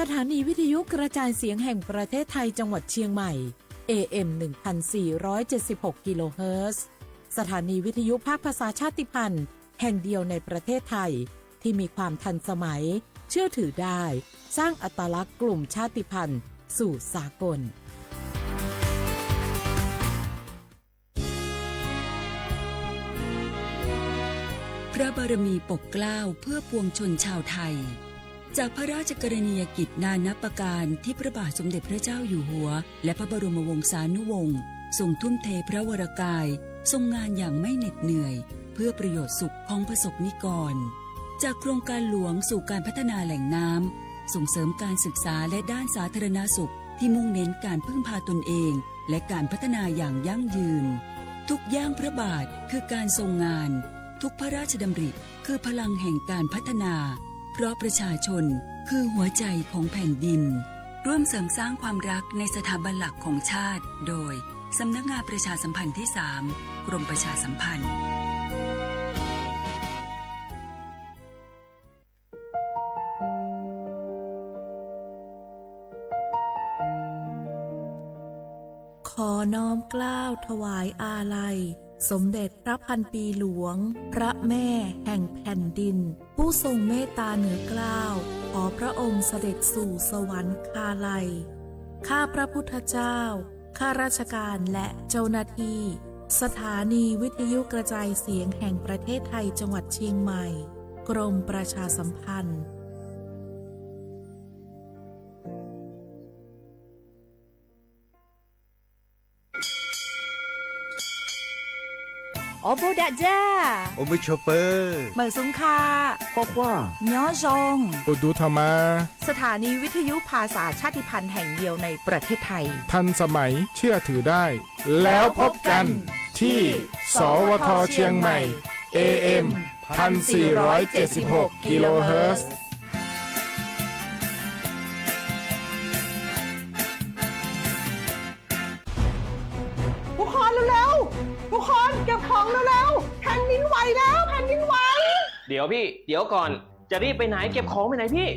สถานีวิทยุกระจายเสียงแห่งประเทศไทยจังหวัดเชียงใหม่ เอ เอ็ม หนึ่งพันสี่ร้อยเจ็ดสิบหก กิโลเฮิรตซ์ สถานีวิทยุภาคภาษาชาติพันธุ์แห่งเดียวในประเทศไทย ที่มีความทันสมัย เชื่อถือได้ สร้างอัตลักษณ์กลุ่มชาติพันธุ์สู่สากล พระบารมีปกเกล้าเพื่อปวงชนชาวไทย จากพระราชกรณียกิจนานับประการที่พระบาทสมเด็จพระเจ้าอยู่หัว และพระบรมวงศานุวงศ์ทรงทุ่มเทพระวรกาย ทรงงานอย่างไม่เหน็ดเหนื่อย เพื่อประโยชน์สุขของประสบนิกร จากโครงการหลวงสู่การพัฒนาแหล่งน้ำ ส่งเสริมการศึกษาและด้านสาธารณสุขที่มุ่งเน้นการพึ่งพาตนเอง และการพัฒนาอย่างยั่งยืน ทุกย่างพระบาทคือการทรงงาน ทุกพระราชดำริคือพลังแห่งการพัฒนา เพราะประชาชนคือหัวใจของแผ่นดิน ร่วมเสริมสร้างความรักในสถาบันหลักของชาติ โดย สำนักงานประชาสัมพันธ์ที่สาม กรมประชาสัมพันธ์ ขอน้อมเกล้าถวายอาลัย สมเด็จพระพันปีหลวง พระแม่แห่งแผ่นดิน ผู้ทรงเมตตาเหนือเกล้า ขอพระองค์เสด็จสู่สวรรคาลัย ข้าพระพุทธเจ้า ข้าราชการและเจ้าหน้าที่ สถานีวิทยุกระจายเสียงแห่งประเทศไทยจังหวัดเชียงใหม่ กรมประชาสัมพันธ์ အိၣ်ဘူးဒးဒၢ, အိၣ်မုာ်ဆိးပၢၤ, မုာ်ဆူၣ်ခါ, ကွၢ်ကွၢ်, ညီယီၣ်, အိၣ်ဒူထီၣ်မး, สถานีวิทยุภาษาชาติพันธุ์แห่งเดียวในประเทศไทย ทันสมัย เชื่อถือได้ แล้วพบกันที่ สวท เชียงใหม่ เอ เอ็ม พันสี่ร้อยเจ็ดสิบหก กิโลเฮิรตซ์ ทุกคนเร็วๆ ทุกคนเก็บของเร็วๆ แผ่นดินไหวแล้ว แผ่นดินไหว เดี๋ยวพี่ เดี๋ยวก่อน จะรีบไปไหน เก็บของไปไหนพี่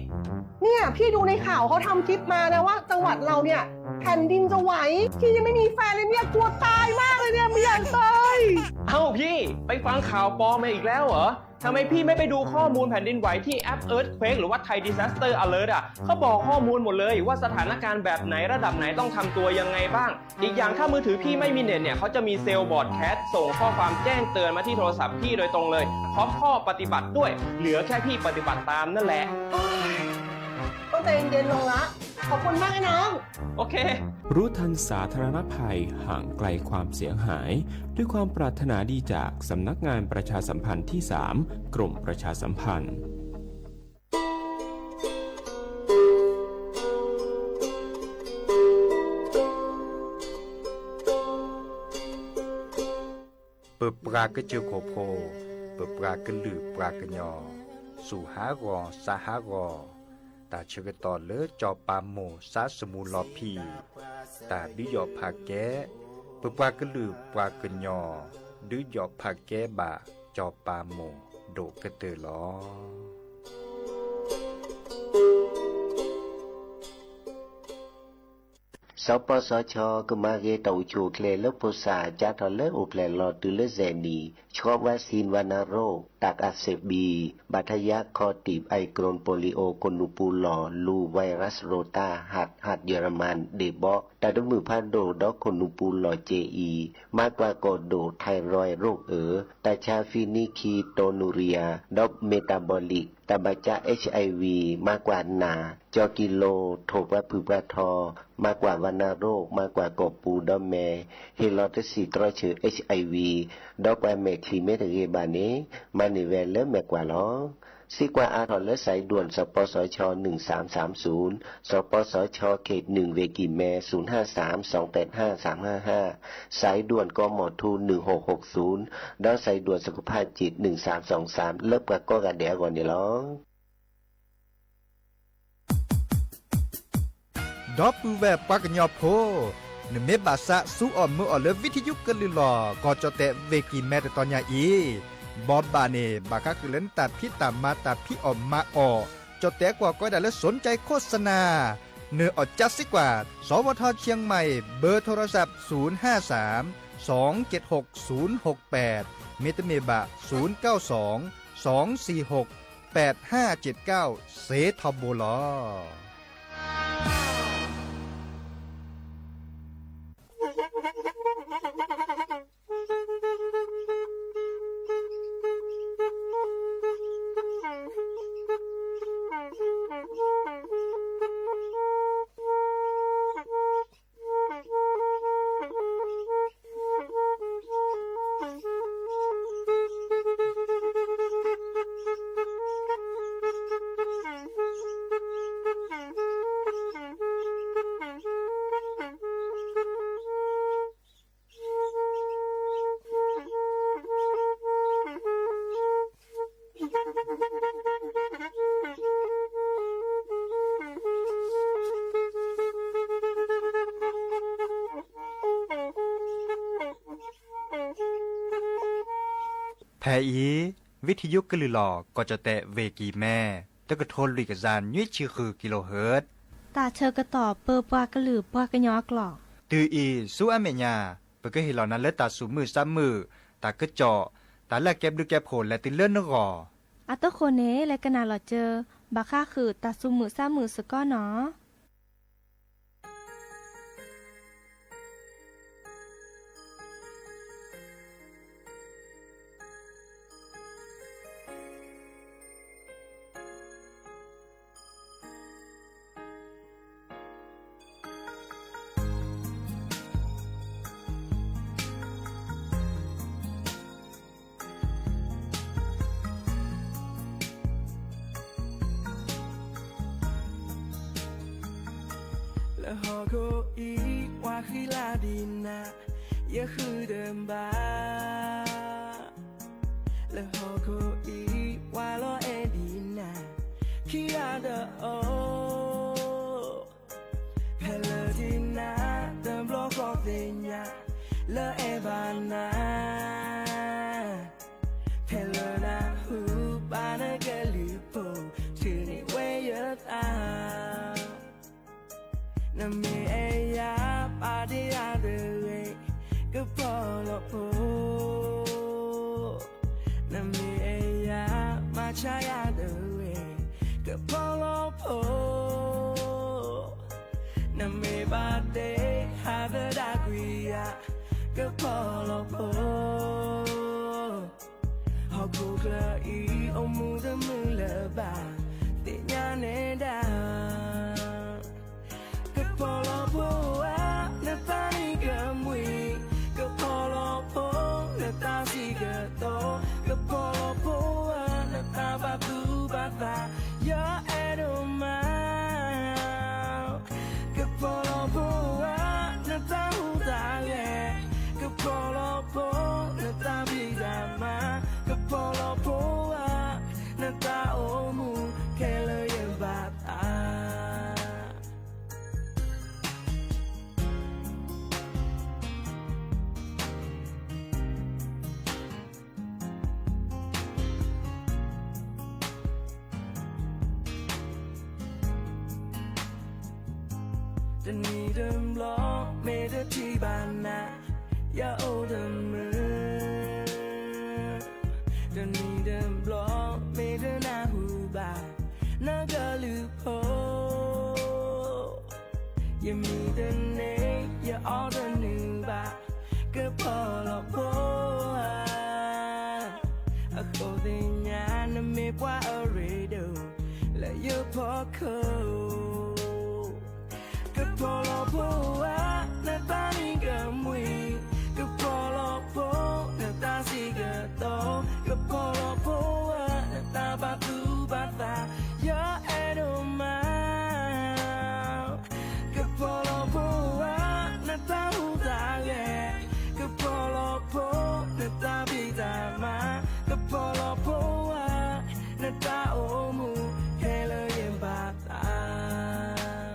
เนี่ย พี่ดูในข่าวเขาทำคลิปมานะว่าจังหวัดเราเนี่ย แผ่นดินจะไหว พี่ยังไม่มีแฟนเลยเนี่ย กลัวตายมากเลยเนี่ย ไม่อยากตาย เอ้าพี่ ไปฟังข่าวปลอมมาอีกแล้วเหรอ ทำไมพี่ไม่ไปดูข้อมูลแผ่นดินไหวที่แอป Earthquake หรือว่า Thai Disaster Alert อ่ะ เขาบอกข้อมูลหมดเลยว่าสถานการณ์แบบไหนระดับไหนต้องทำตัวยังไงบ้าง อีกอย่างถ้ามือถือพี่ไม่มีเน็ตเนี่ย เขาจะมีเซลล์บรอดแคสต์ส่งข้อความแจ้งเตือนมาที่โทรศัพท์พี่โดยตรงเลย พร้อมข้อปฏิบัติด้วย เหลือแค่พี่ปฏิบัติตามนั่นแหละ โอ๊ย ต้องใจเย็นๆ ลงละ ขอบคุณมากนะน้อง โอเค รู้ทันสาธารณภัย ห่างไกลความเสียหาย ด้วยความปรารถนาดีจากสำนักงานประชาสัมพันธ์ที่สาม กรมประชาสัมพันธ์ ပပှၤကစၢၢ်ခိၣ်ဖိ, ပပှၤကလုာ်ပှၤကညီ, စူၢ်ဟးဂီၤ စးဟးဂီၤ, တၢ်ဆၢကတီၢ်လၢစီၤပၤမိၢ် စးစမူလီၤဖံး, တၢ်ဒုးယီၣ်ဖးကဲ, ပပှၤကလုာ်ပှၤကညီ, ဒုးယီၣ်ဖးကဲဘၣ်စီၤပၤမိၢ်ဒိၣ်ကတၢၢ်လီၤ. စီၤပီစီၤခၠီ ကမၤဂ့ၤတၢ်အိၣ်ဆူၣ်အိၣ်ချ့လၢဖိသၣ် ကၢထီၣ်လၢအိၣ်ဖျဲၣ်လီၤတုၤလၢစဲးနံၣ်, ဆှီ vaccine ဝဏ္ณโรค တၢ်ကးစၢၣ်ဘံၣ်, ဘၣ်ထါယါခီၣ်တံၢ် ไอโดรน โปลิโอ ကနူၤပူၤလီၢ် လူၤ ไวรัสโรตา หัด หัดเยอรมัน ဒ့ၣ်ဘီ တၢ်တမုာ်ဖးဒိၣ် ဒီးကနူၤပူၤလီၢ် เจอี မၤကွၢ်ကိၣ်ဒိၣ် ไทรอยด์ โรคเอ๋อ, တၢ်ဆါ ဖံနံခံ โทนูเรีย ဒီး เมตาบอลิก တၢ်ဘၣ်ကၢ် HIV မၤကွၢ်နၢ်, ကၠီၤကံလိၤ ထိၣ်ပှၤဖုၣ်ပှၤထီ, မၤကွၢ် วัณโรค မၤကွၢ်ကိၣ်ပူၤဒီးမဲာ်, ဟ့ၣ်လီၤတဆံးတြီဆၢ HIV, ဒီးကွၢ်မဲာ်ချံမ့ၢ်တဂ့ၤဘၣ်န့ၣ် မၤန့ၢ်ဝဲလၢမဲာ်ကွၢ်လီၤ. စံးကွၢ်အါထီၣ်လၢ สายด่วน စီၤပီစီၤခၠီ หนึ่งสามสามศูนย์, စီၤပီစီၤခၠီ เขตหนึ่ง ဝ့ၢ်ကံၢ်မဲ ศูนย์ห้าสาม สองแปดห้า สามห้าห้า, สายด่วน กมธ หนึ่งหกหกศูนย์, ဒီး สายด่วนสุขภาพจิต หนึ่งสามสองสาม လၢပှၤကိးဂၤဒဲးအဂီၢ်န့ၣ်လီၤ. ဒီပုၢ်ဝဲၢ်ပှၤကညီဖိ, နမ့ၢ်ဘၣ်သးဆူအီၣ်မုာ်အီၣ်လၢ ဝံထယုကလုာ်လီၤ ကီၢ်ကၠီၣ်တဲၣ် ဝ့ၢ်ကံၢ်မဲ တတီၤညါအံၤ, ဘီဘၣ်န့ၣ် ဘၣ်ဃးဃုာ်လၢနတၢ်ဖံးတၢ်မၤ တၢ်ဖံးအီၣ်မၤအီၣ် ကၠီၣ်တဲၣ်ကွၢ်ကီဒၣ်လၢ สนใจโฆษณา နၢၤအီၣ်ကၠၢစ့ကွၢ် สวท เชียงใหม่ เบอร์โทรศัพท์ ศูนย์ห้าสาม สองเจ็ดหก ศูนย์หกแปด မ့တမ့ၢ်ဘၣ် ศูนย์เก้าสอง สองสี่หก แปดห้าเจ็ดเก้า စ့ထီဘိလီၤ. ဖဲအံၤ ဝံထံယိကလုာ်လီၤ ကီၢ်ကၠီၣ်တဲၣ် ဝ့ၢ်ကံၤမဲ တကထိလွံၢ်ကယၤနွံဆံဃု kilohertz တၢ်ဆၢကတီၢ်ပၢပှၤကလုာ်ပှၤကညီအကျိာ်. တုၤအံၤဆူအမဲာ်ညါ ပကဟ့ၣ်လီၤနၤလၢတၢ်သူၣ်မုာ်သးမုာ် တၢ်ကစီၣ် တၢ်လၢအကဲဘျုးကဲဖှိၣ်လဲၤတုၤလၢနဂီၢ်. အတဃိန့ၣ် လဲၤကနၣ်လီၤစၢၤ ဘၣ်ဃးဃုာ်တၢ်သူၣ်မုာ်သးမုာ်စ့ၢ်ကီးနီၤ. လၢဟီၣ်ခိၣ်အံၤ ပှၤဃံလၤဒံးနၤ ယဃုတဘၣ်. လၢဟီၣ်ခိၣ်အံၤ ပှၤလီၤအဲၣ်ဒံးနၤ ခံဂၤတအိၣ်. ဖဲလၢဒံးနၤ တဘျီဃီသ့ၣ်ညါ လၢအဲၣ်ဘၣ်နၤ ဖဲလၢနၢ်ဟူဘၣ်နကလုၢ်ဖိ ဆှၢန့ၢ်ဝဲယသး. နမ့ၢ်အဲၣ်ယၤ ပာ်တ့ၢ်ယၤတဂ့ၤ ကပီၤလီၤဖိ. နမ့ၢ်အဲၣ်ယၤ မၤဆါယၤတဂ့ၤ ကပီၤလီၤဖိ. နမ့ၢ်ဘၣ်တ့ ဟးသဒၣ်ကွံာ်ယၤ ကပီၤလီၤဖိ. ဟီၣ်ခိၣ်ချၢအံၤ အိၣ်မူတမုာ်လၢၤဘၣ် သ့ၣ်ညါနဲဒၣ်. ကပီၤလီၤဖိဧၢ နသးနံၤကမှံၤ, ကပီၤလီၤဖိ နသးဆံးကတီၢ်, ကပီၤလီၤဖိဧၢ နသးဘၣ်သူၣ်ဘၣ်သး ယအဲၣ်ဒိၣ်မး. ကပီၤလီၤဖိဧၢ နသးဟူးသးဂဲၤ, ကပီၤလီၤဖိ နသးဖံးသးမၤ, ကပီၤလီၤဖိဧၢ နသးအိၣ်မူ ခဲလၢာ်ယဘၣ်သး. တနံၤတဘျီ မ့ၢ်တထံၣ်ဘၣ်နၤ ယအိၣ်တမုာ်, တနံၤတဘျီ မ့ၢ်တနၢ်ဟူဘၣ် နကလုၢ်ဖိ ယမံတန့ၢ် ယအီၣ်တနုာ်ဘၣ် ကပီၤလီၤဖိဧၢ, အဃိသ့ၣ်ညါ နမ့ၢ်ပှၤအရ့ဒိၣ် လၢယဖီခိၣ်. ကပီၤလီၤဖိဧၢ နသးနံၤကမှံၤ, ကပီၤလီၤဖိ နသးဆံးကတီၢ်, ကပီၤလီၤဖိဧၢ နသးဘၣ်သူၣ်ဘၣ်သး ယအဲၣ်ဒိၣ်မး. ကပီၤလီၤဖိဧၢ နသးဟူးသးဂဲၤ, ကပီၤလီၤဖိ နသးဖံးသးမၤ, ကပီၤလီၤဖိဧၢ နသးအိၣ်မူ ခဲလၢာ်ယဘၣ်သး.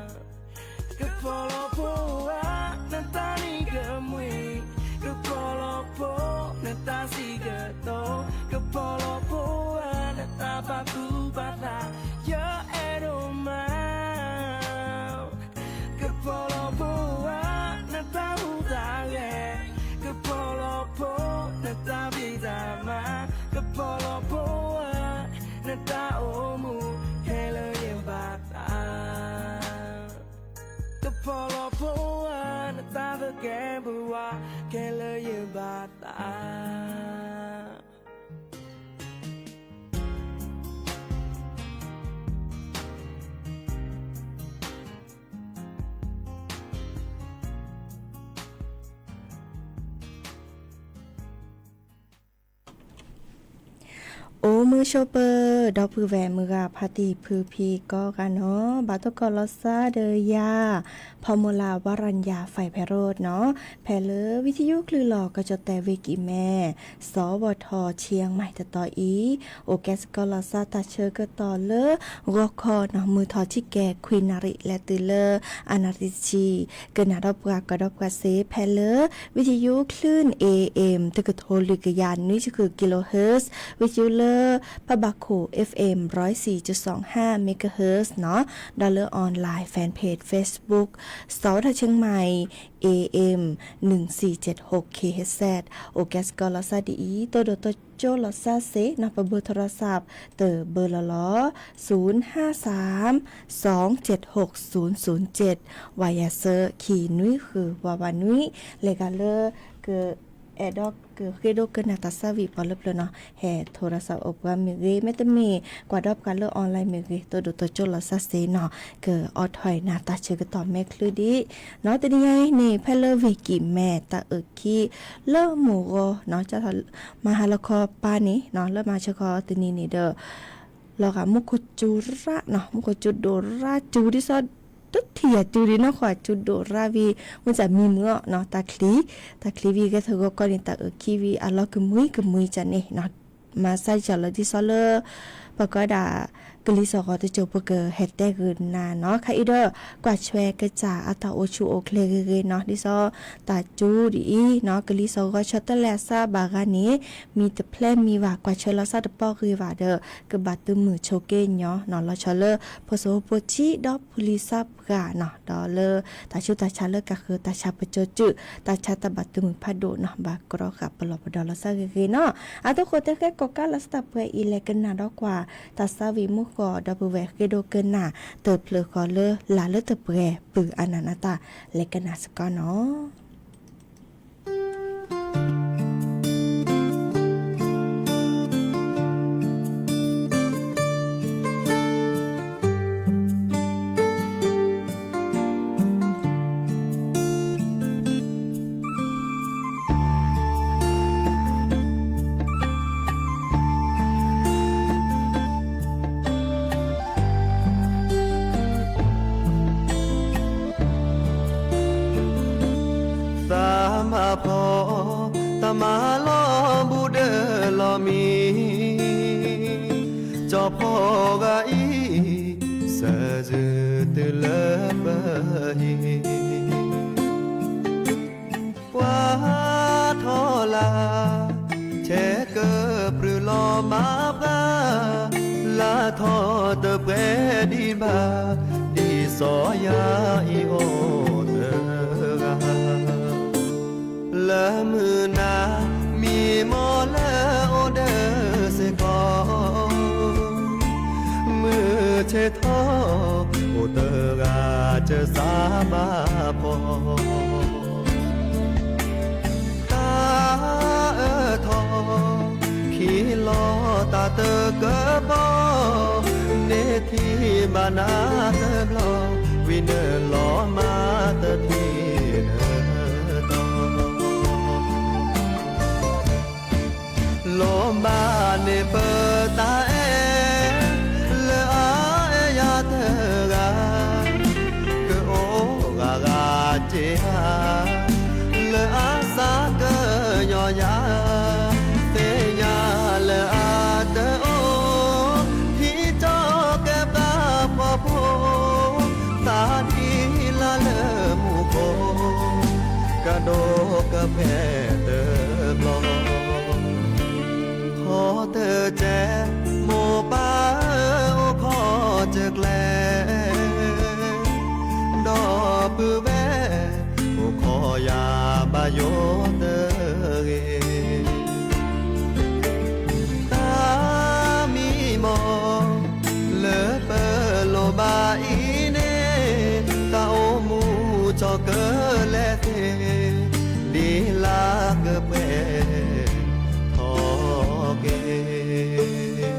ကပီၤလီၤဖိဧၢ နသးနံၤကမှံၤ, ကပီၤလီၤဖိ နသးဆံးကတီၢ်, ကပီၤလီၤဖိဧၢ နသးဘၣ်သူၣ်ဘၣ်သး ယ အိၣ်မုာ်ဆိးပၢၤ ဒီပုၢ်ဝဲၢ်မုၢ်ဂၤဖါတံၢ်ဖုဖံကိးဂၤနီၤ, ဘၣ်သကိးလီၤသးဒီးယၤ ဖီမုၢ်လၢ် ဝါရၤယၤ ဖဲဖဲရိးနီၤ, ဖဲလၢဝံသယုၢ်ချုးလီၤ ကီၢ်ကၠီၣ်တဲၣ်ဝ့ၢ်ကံၢ်မဲ စီၤဘီၣ်ထီၣ် ဆံၣ်ယၣ်မး တတီၤအံၤ, အိၣ်ကဲသကိးလီၤသးတၢ်ဆၢကတီၢ်လၢ ဂီၤခီနီၤ မုၢ်ထီၣ်ထံၣ်ကဲခွံနၣ်ရံၣ် လဲၤတုၤလၢ အနၣ်ရံၣ်တဆံ ကနၣ်ဒီးပှၤ ကဒီးပှၤစ့ ဖဲလၢ ဝံသယုၢ်ချုး AM တကထိလွံၢ်ကယၤနွံဆံဃု kilohertz, ဝံသယုၢ်လၢ ပဘၣ်ခိၣ် FM ร้อยสี่จุดสองห้าเมกะเฮิรตซ์နီၤ, ဒီးလၢ online fan page Facebook စီၤဝီထီၣ်ဆံၣ်ယၣ်မး AM หนึ่งสี่เจ็ดหก kilohertz, အိၣ်ကဲသကိးလီၤသးဒ်အံၤ တိၢ်ဒိၣ်တိၢ်ကၠိလီၤသးစ့နီၤ, ပဘုးထိရသး တဘုးလီၤလီၤ, ศูนย์ห้าสาม สองเจ็ดหก ศูนย์ศูนย์เจ็ด, ဝါယၤစၢ ခံနွံဃု ဝးဝးနွံ, လၢဂၤလၢ က အဲၣ်ဒိးကဃ့ဒိကနၣ်တၢ်သးဝံၣ်ပှၤလၢပျၢၤနီၤ, ဟဲထိရသးအိၣ်ပှၤမ့ၢ်ဂ့ၤ, မ့တမ့ၢ် ကွၢ်ဒီးပှၤလၢ online မ့ၢ်ဂ့ၤ, တိၢ်ဒိၣ်တိၢ်ကၠိလီၤသးစ့နီၤ, ကအိးထီၣ်နၤတၢ်ဆၢကတီၢ်မဲာ်ချံဒံးနီၤ, တနံၤညါအံၤန့ၣ် ဖဲလၢဝ့ၢ်ကံၢ်မဲ တၢ်အုၣ်ခံ လၢမုၢ်ဂီၤနီၤ, ကၢ်ထီၣ် မဟါလီၤခီပၤန့ၣ်နီၤ, လၢမၤဆၢခီတနံၤန့ၣ်ဒီး လီၤဂာ်မူခိၣ်စူၤရၣ်နီၤ, မူခိၣ်စူၤဒိၣ်ရၣ်စူၤဒ်သိး တထံၣ်ယၤစူၤဒံးနီၤ, ဃီစူၤဒိၣ်ရၣ်ဝံၤ မ့ၢ်စၢ်မံမုာ်အီၤနီၤ, တၢ်ချံ, တၢ်ချံဝံၤဂဲၤထၢၣ်ဂီၤကီၢ်န့ၣ် တၢ်အုၣ်ခံဝံၤ အလီၤကမှံကမှံကၢ်န့ၣ်နီၤ, မၤစၢ်ယၢ်လီၤဒ်သိးလၢ ပှၤကိးဒၣ် ကလံၤစိးဂီၤတစိၤ ပကဟဲတဲဂုာ်နၤနီၤ, ခဲအံၤဒီး ကွၢ်ဆွဲကစၢ်အတၢ်အိၣ်ဆူၣ်အိၣ်ချ့ဂ့ၤဂ့ၤနီၤ, ဒ်သိး တၢ်စူၤဒ်အံၤနီၤ, ကလံၤစိးဂီၤဆီတလဲအသးဘၣ်ဂၤန့ၣ် မံတဖျဲးမံဘၣ်, ကွၢ်ဆွဲလီၤသးတပီၢ်ဂ့ၤဘၣ်ဒီး ကဘၣ်သုးမုၢ်ဆိးက့ညီနီၤ, လီၤဆီလၢ ဖိစိဖိဆံးဒီးဖိလံၤသးပှၢ်နီၤ, ဒီးလၢ တၢ်ဆူးတၢ်ဆါလၢကဃု တၢ်ဆါပစိၤစုၣ်, တၢ်ဆါတၢ်ဘၣ်သုးမုၢ်ဖးဒိၣ်နီၤ, ဘၣ်ကရီဃာ်ပလီၢ်ပဒီလီၤသးဂ့ၤဂ့ၤနီၤ, အသးဃိးတဲဃဲကိးကးလီၤသးတၢ်ပှဲၤအံၤ လဲၤကနၣ်ဒီးကွၢ် တၢ်သးဝံၣ်မူဃီၤ ဒီပုၢ်ဝဲၢ်ဃ့ဒိကနၣ် တဖျၢၣ်ဃီလၢ လၢ်လၢတပှဲၤ ပုၢ်အနၢ်နၢ်တၢ် လဲၤကနၣ်စ့ၢ်ကီးနီၤ. သးမၤဖှီၣ် တၢ်မၤလီၤဘူးဒီးလီၤမံၤ, ကၠီဖီဂၤအံၤ စၢၤစုတုၤလၢပဟံၣ် ပှၤထီၣ်လၢ် ဆဲးကပြုၢ်လီၤမၤပှၤ လၢထီၣ်တပှဲၤဒံးဘၣ် ဒ်စီၤယၤအံၤအိၣ်တဂၤ လၢမုၢ်နၤ မံမီၢ်လၢအိၣ်ဒီးစ့ၢ်ကီး မုၢ်ဆ့ၣ်ထီၣ် အိၣ်တဂၤစၢၤစးမၤဖှီၣ် တၢ်အၢထီၣ် ခံလီၤတၢ်တကပီၤ န့ၢ်ထံၣ်ဘၣ်နၤတဘျီ ဝံၤနုာ်လီၤမၤတထံၣ်တတီၤ လီၤမၢ်န့ၢ်ပတၢ်အဲၣ် လၢအအဲၣ်ယၤတဂၤ ကအိၣ်ဂၤဂၤစ့ဧါ လၢအသးကညီၤယၤ သ့ၣ်ညါလၢအတအိၣ် ဟံးကၠီကဲပှၤဖှီၣ်ဖိ သးဒ်လါလၢမူခိၣ် ကဒိးကဖဲတဘျီ ခီတစဲး မိၢ်ပၢ်ဧၢ အိၣ်ခီတကျဲ ဒီပုၢ်ဝဲၢ် အိၣ်ခိးယၤဘၣ်ယိၣ်တဂ့ၤ တၢ်မံမီၢ် လၢပလိၣ်ဘၣ်အံၤန့ၣ် တၢ်အိၣ်မူကၠီကလဲၤသ့ ဒ်လၢကပှဲၤထီၣ်က့ၤ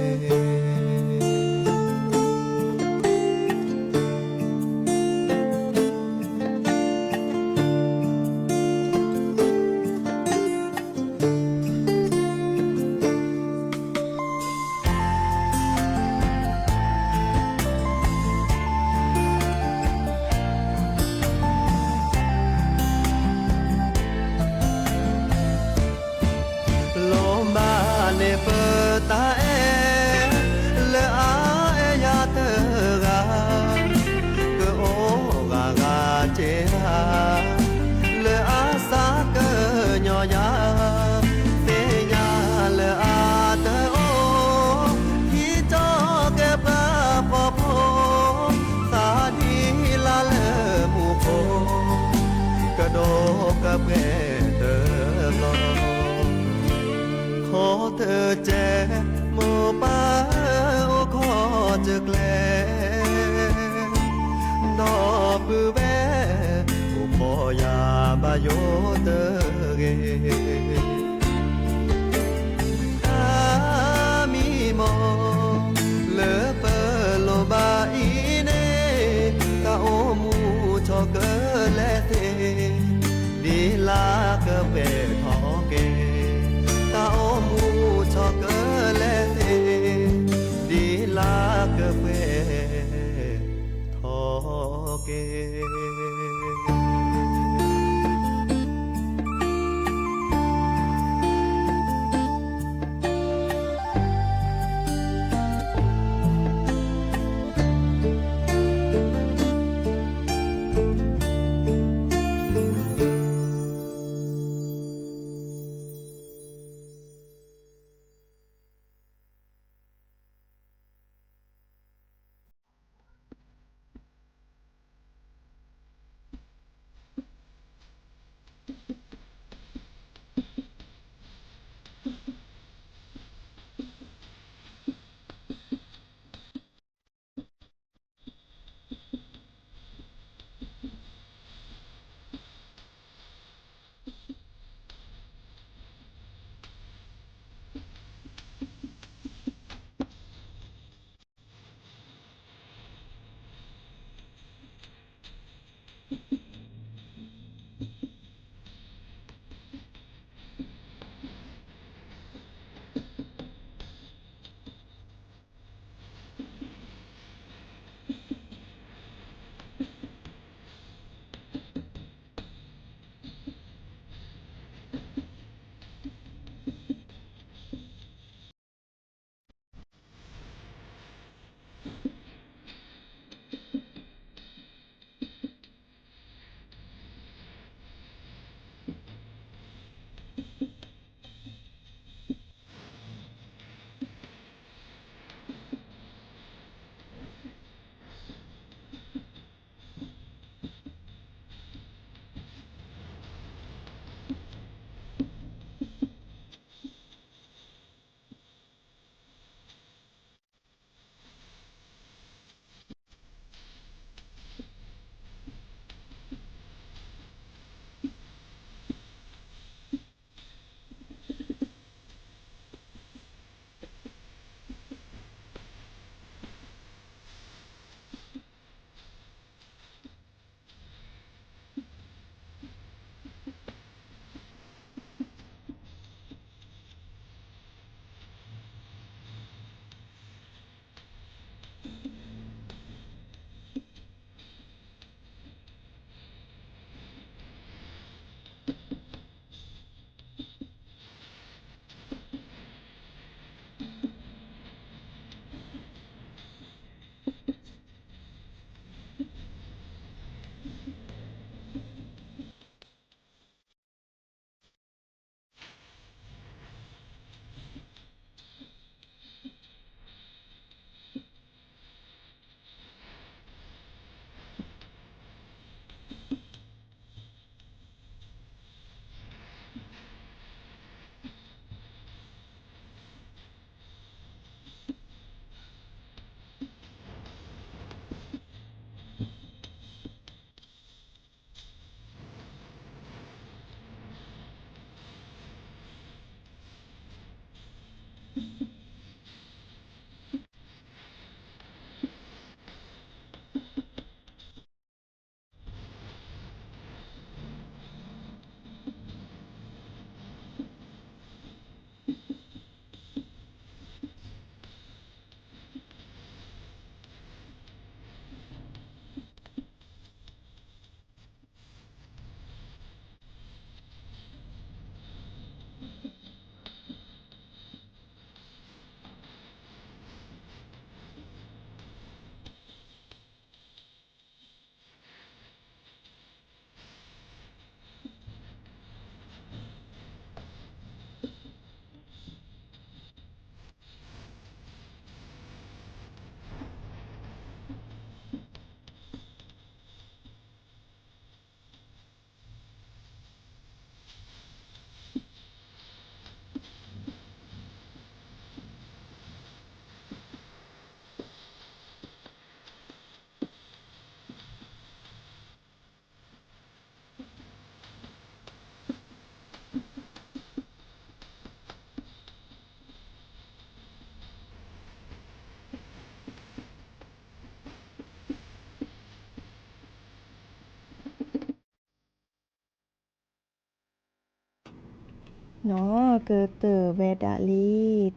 ယိတဂ့ၤ. တၢ်မံမီၢ် လၢပလိၣ်ဘၣ်အံၤန့ၣ်, တၢ်အိၣ်မူထီၣ်ကလဲာ်သ့, ဒ်လၢကပှဲၤထီၣ်က့ၤ, တၢ်အိၣ်မူထီၣ်ကလဲာ်သ့, ဒ်လၢကပှဲၤထီၣ်က့ၤ. တၢ် ကတၢၢ်ဝဲဒၣ်လံ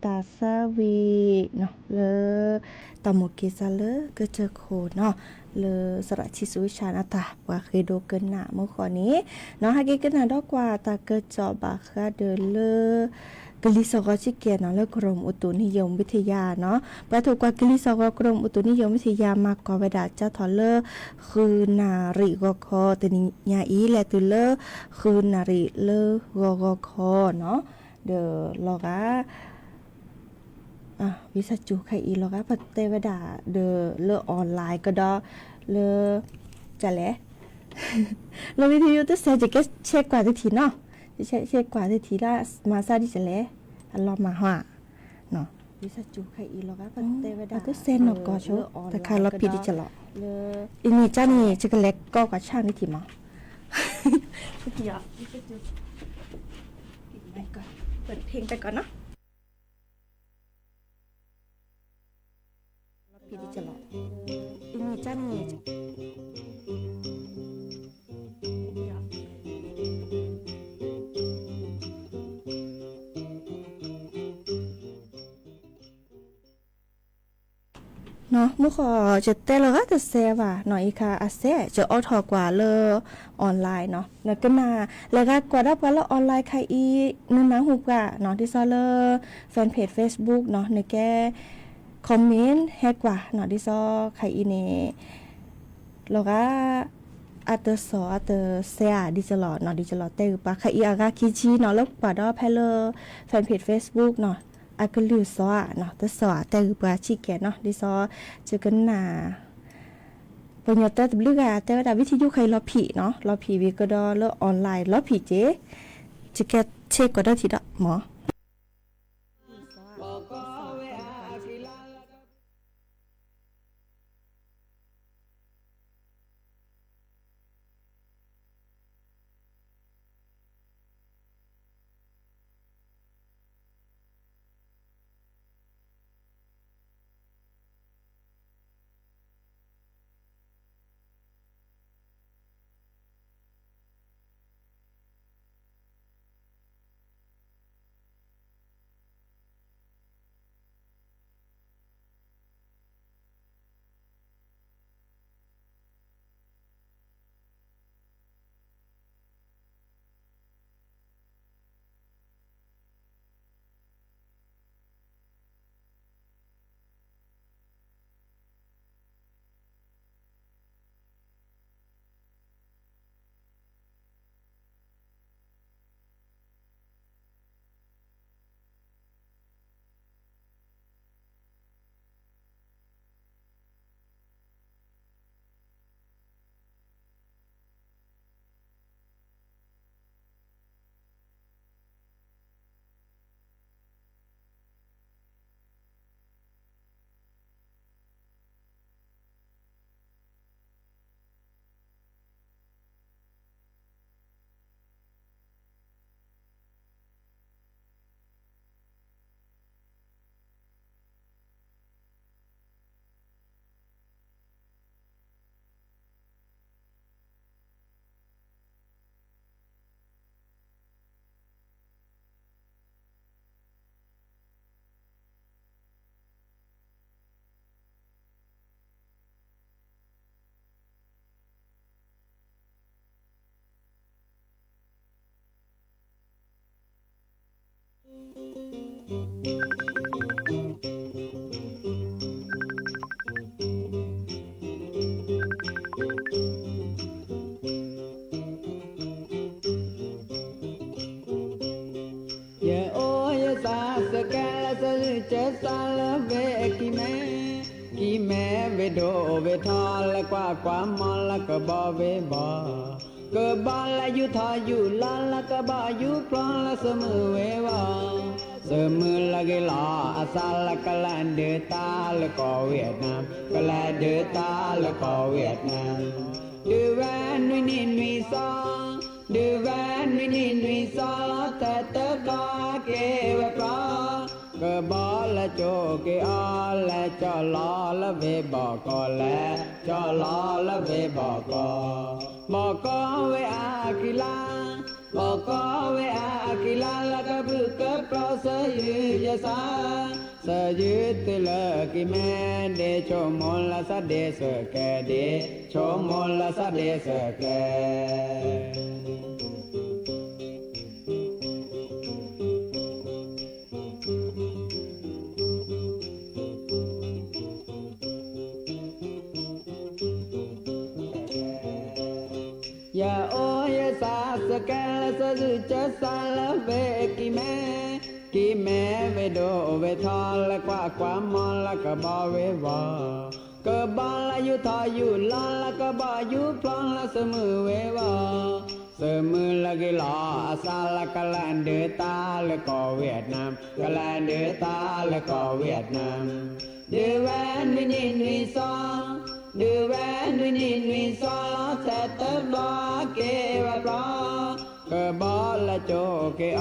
တၢ်ဆၢဝံၤနီၤ လၢ တၢ်မိၣ်က့ၤစၢ်လၢကတၢၢ်ခိၣ်နီၤ လၢစရးထံဆူဝံဆၣ်န့ၣ် တၢ်ပှၤဃ့ဒိကနၣ်မုၢ်ဃီန့ၣ်နီၤ ဟဲက့ၤကနၣ်ဒီးကွၢ်တၢ်ကစီၣ်ဘၣ်ဃးဒီးလၢ ကလံၤစိးဂီၤဆံးကဲးနီၤ လၢ ကရူၢ်မုၢ်အူတူးနံၣ်ယဲၢ်မံၤထံးယါနီၤ ပှၤထိၣ်ကွၢ်ကလံၤစိးဂီၤ ကရူၢ်မုၢ်အူတူးနံၣ်ယဲၢ်မံၤထံးယါ မၤကီၢ်ဝဲဒၣ်ကၠၢထီၣ်လၢ ဃုနၣ်ရံၣ်ဂီၤခီ တနံၤညါအံၤ လဲၤတုၤလၢ ဃုနၣ်ရံၣ်လၢဂီၤဂီၤခီနီၤ ဒီးလီၤဂာ် ဝံသးစူၤခဲအံၤလီၤဂာ် ပတဲဝဲဒၣ်ဒီးလၢ online ကဒီး လၢ ကလဲၣ် လီၤမံၤထံယိတစဲး ယကဆဲးကွၢ်တထံၣ်နီၤ ယဆဲးကွၢ်တထံၣ်လၢ မၤစၢ်ဒ်ကလဲၣ် အလီၤမၢ်ဟီ ဝံသးစူၤခဲအံၤလီၤဂာ် ပတဲဝဲဒၣ် အကစဲးနီၢ်ကီၢ်ဆိ တခါလီၤဖံးဒ်ကလီၤ အံၤန့ၣ်ကန့ၣ် ယကလဲၤကီကွၢ်ဆၣ်န့ၣ်ထံၣ်မး ပဖ့တကီးနီၤ လီၤဖံးဒ်ကလီၤ အံၤန့ၣ်ကန့ၣ် မုၢ်ဃီ ယတဲလီၤဂာ်တစဲးဘၣ်နီၤ အံၤခါအစဲး ယအိးထီၣ်ကွၢ်လၢ online နီၤ နကနၣ် လဲၤဂၤကွၢ်ဒီးပှၤလၢ online ခါအံၤ နနၢ်ဟူပှၤနီၤ ဒ်သိးလၢ fan page Facebook နီၤ နကဲ comment ဟဲကွၢ်နီၤ ဒ်သိးခါအံၤန့ၣ် လီၤဂာ် အတစီၤအတစဲးဧါ ဒ်ကလီၤနီၤ ဒ်ကလီၤတဲဂ့ၤပှၤ ခါအံၤအဂၤခံဆံနီၤ လၢကွၢ်ဒီးဖဲလၢ fan page Facebook နီၤ အကလုၢ်စီၤဧါနီၤ တစီၤဧါ တဲဂ့ၤပှၤဆံးကဲးနီၤ ဒ်သိး ယကနၣ် ပှၤညီတဲတဘျုးဂၤ တဲဝဲဒၣ် ဝံသးစူၤခဲအံၤလီၤဖံးနီၤ လီၤဖံးဝံၤကဒီးလၢ online လီၤဖံးက့ၤ ယကဆဲးကွၢ်ဒီးထံၣ်ဒီးမး ယအိၣ်ယသးစကဲလၢ စၢကၠဲသးလၢဝ့ၢ်အခံမဲ, ခံမဲဝ့ၢ်ဒိၣ်ဝ့ၢ်ထီလၢကွၢ်ကွၢ်မီလၢကဘီဝ့ၢ်ဘီ, ကဘီလၢယူၢ်ထီယူၢ်လီလၢကဘီယူၢ်ဖျိလၢ စမုၢ်ဝ့ၢ်ဘီ, စမုၢ်လၢဂ့ၤလီၤအသးလၢ ကလဲၤဒုးတၢ်လၢကီၢ်ဝ့ၢ်နၢ, ကလဲၤဒုးတၢ်လၢကီၢ်ဝ့ၢ်နၢ, ဒုးဝဲနွံနံၣ်နွံသီ, ဒုးဝဲနွံနံၣ်နွံသီလီၤ ထဲတဘျီက့ၤဝဲဖျီ, ကဘီလၢကၠိက့ၤအီၤ လဲၤကၠီလီၤလၢဝ့ၢ်ဘီကီၢ်, လဲၤကၠီလီၤလၢဝ့ၢ်ဘီကီၢ်, ဘီကီၢ်ဝ့ၢ်အခံလါ, ဘီကီဝဲအါအကံလါလၢကဘုၣ်ကပြီ စၢယုၢ်ယသး, စၢယုၢ်တုၤလၢကံၢ်မဲဒ့ ဆိကမိၣ်လၢသးဒ့စၢၤကဲဒ့, ဆိကမိၣ်လၢသးဒ့စၢၤကဲ. ယအိၣ်ယသးစၢၤကဲလၢ စၢယုၢ်ကစၢ်လၢဝ့ၢ်ကံၢ်မဲ, ကံၢ်မဲဝ့ၢ်ဒိၣ်ဝ့ၢ်ထီ လၢကွၢ်ကွၢ်မီၢ်လၢကဘီဝ့ၢ်ဘီ, ကဘီလၢယူၢ်ထီယူၢ်လီၤလၢကဘီယူၢ်ဖျိလၢ စၢမုၢ်ဝ့ၢ်ဘီ, စၢမုၢ်လၢဂ့ၤလီၤအသးလၢ ကလဲၤဒုးတၢ်လၢကီၢ်ဝ့ၢ်နမ်, ကလဲၤဒုးတၢ်လၢကီၢ်ဝ့ၢ်နမ်, ဒုးဝဲနွံနံၣ်နွံသီ, ဒုးဝဲနွံနံၣ်နွံသီလီၤ ထဲတဘျီက့ၤဝဲဘျီ, ကဘီလဲၤကၠိက့ၤအီၤ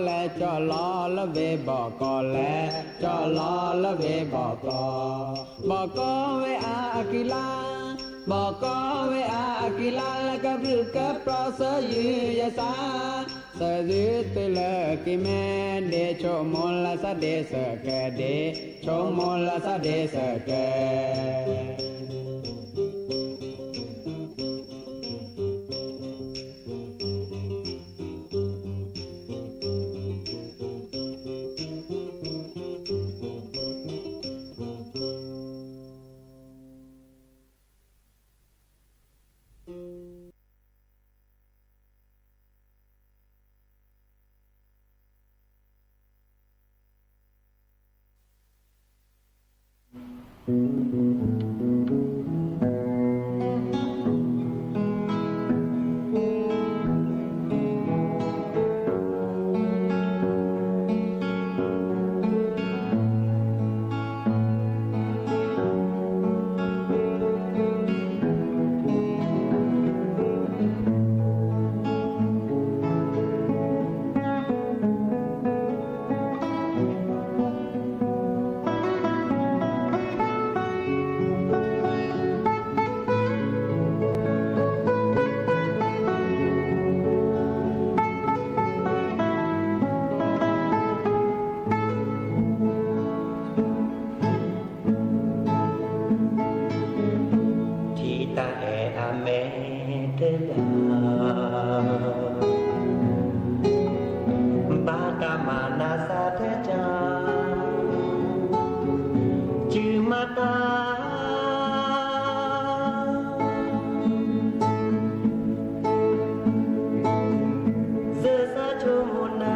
လဲၤကၠီၣ်လီၤလၢဝ့ၢ်ဘီကီၢ် လဲၤကၠီၣ်လီၤလၢဝ့ၢ်ဘီကီၢ်, ဘီကီဝဲအါအကံလါ, ဘီကီဝဲအါအကံလါလၢကဘုၣ်ကပြီ စၢယုၢ်ယသး, စၢယုၢ်တုၤလၢကံၢ်မဲဒ့ ဆိကမိၣ်လၢသးဒ့စၢၤကဲဒ့, ဆိကမိၣ်လၢသးဒ့စၢၤကဲ. ထံတၢ်အဲၣ်အမဲာ်တလၢ ဘၣ်တၢ်မၤနးသးတကၢ် စုမၤတၢ် စၢသးဆိကမိၣ်နၤ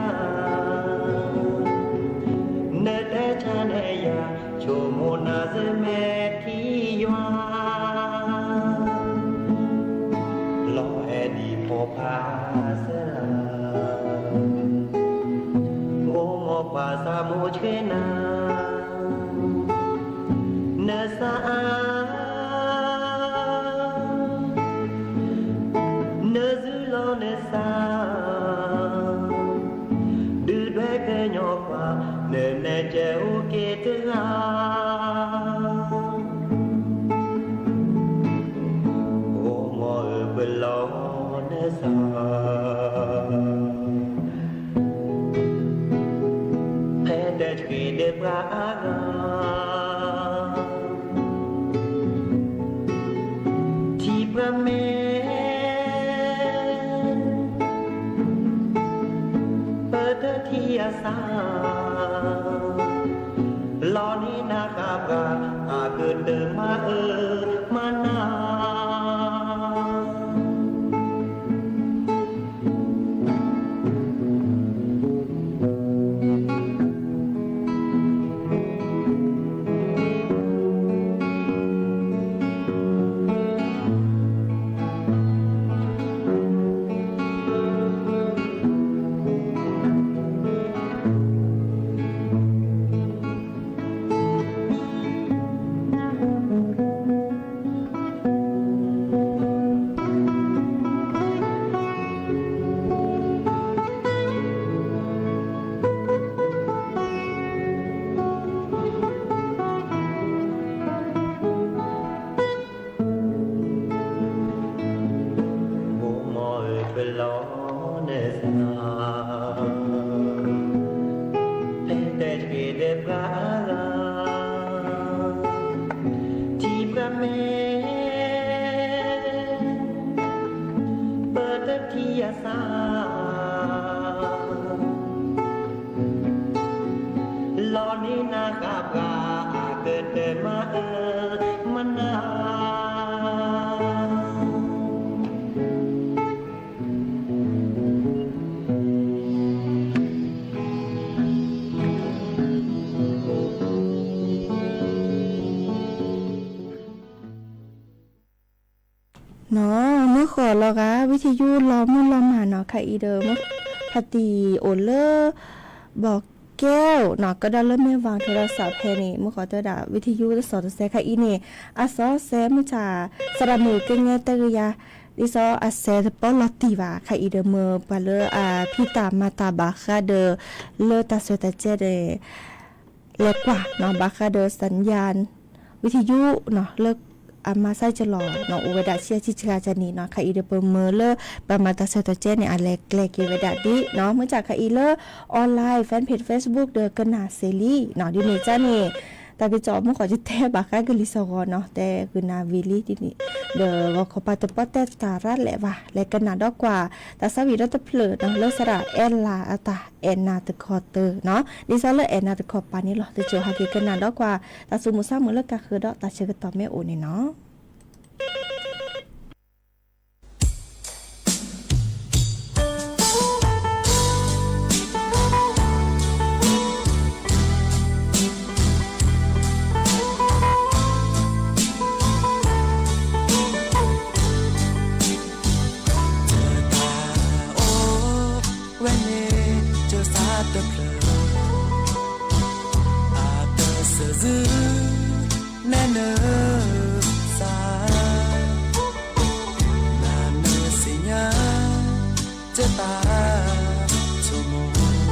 နတဲဆါနဲယၤ ဆိကမိၣ်နၤစၢၤမဲာ်ထံယွၤ လီၤအဲၣ်ဒံးဖိဖးစၢလၤ ဂိၢ်မီၢ်ပှၤသးမိၢ်ဆှၢနၤ နသးအါ နစုလီၤနသး ဒုၣ်ဒွဲၣ်ကညီကွၢ် နမဲာ်ကဲအိၣ်က့ၤတဂၤ ဂိၢ်မီၢ်ဧၢ ပလီၤနသး ဖဲတဆှံဒၣ်ပှၤအါဂၤ မၤအၢမနၤ နီၤ မုၢ်ဃီၤလီၤဂာ် ဝံထယုလီၤမုၢ်လီၤမၢ်နီၤ ခါအံၤဒီး မုၢ်ဖါတံၢ်အိၣ်လၢ ဘီကဲအိၣ်နီၤ ကဒီးလၢမဲၢ်ဝၤ ကဒီးစးဖဲန့ၣ် မုၢ်ဃီၤတဲဝဲဒၣ် ဝံထယုတစီၤတစဲး ခါအံၤန့ၣ် အစီၤစဲးမုၢ်ဆါ သရၣ်မုၣ်ကဲငဲတကယၤ ဒ်သိးအစဲးတပီလီၤတံၢ်ဘၣ် ခါအံၤဒီး မ့ၢ်ပှၤလၢအဖံးတၢ်မၤတၢ်ဘၣ်ဃးဒီး လၢတၢ်ဆၢတၢ်ကဲဒီး လဲၤကွၢ်နီၤ ဘၣ်ဃးဒီး สัญญาณ ဝံထယုနီၤ လၢအမၤစၢၤကလီၤနီၤ အိၣ်ဝဲဒၣ်ဆံးဆံးကကနံၤနီၤ ခါအံၤဒီးပမၢလၢ ပှၤမၤတၢ်ဆၢတၢ်ကဲန့ၣ် အလဲၤကျဲက့ၤဝဲဒၣ်ဒ်နီၤ မုၢ်ဆါခါအံၤလၢ online fan page Facebook ဒီးကနၣ်စ့လံနီၤ ဒ်န့ၣ်ကန့ၣ် တၢ်ကစီၣ်မုၢ်ဃီၤယတဲဘၣ်ဃးကလံၤစၢ်ဂီၤနီၤ တဲဂုာ်နၤဝံၤလံဒ်န့ၣ် ဒီးဂီၤခီပၤတပီတဲတၢ်ရၣ်လဲၣ်ဘၣ် လဲၤကနၣ်ဒီးကွၢ် တၢ်ဆါဝံၤဒီတဖျၢၣ်နီၤ လၢသရၣ်အဲၣ်လၤအတၢ်အဲၣ်နၤတခီတၢၤနီၤ ဒ်သိးလၢအဲၣ်နၤတခီပၤန့ၣ်လီၤ တစိၤဟဲက့ၤကနၣ်ဒီးကွၢ် တၢ်သူၣ်မုာ်သးမုာ်လၢကါဃၢၤဒီးတၢ်ဆၢကတီၢ်မ့ၢ်အိၣ်န့ၣ်နီၤ တၢ်အိၣ်ဝဲန့ၣ် ကစၢ်တဖျၢၣ် အတၢ်စၢၣ်စု နဲနုာ်စၢ် နၤနုာ်သ့ၣ်ညါ ကစၢ်တၢ်ဆိကမိၣ်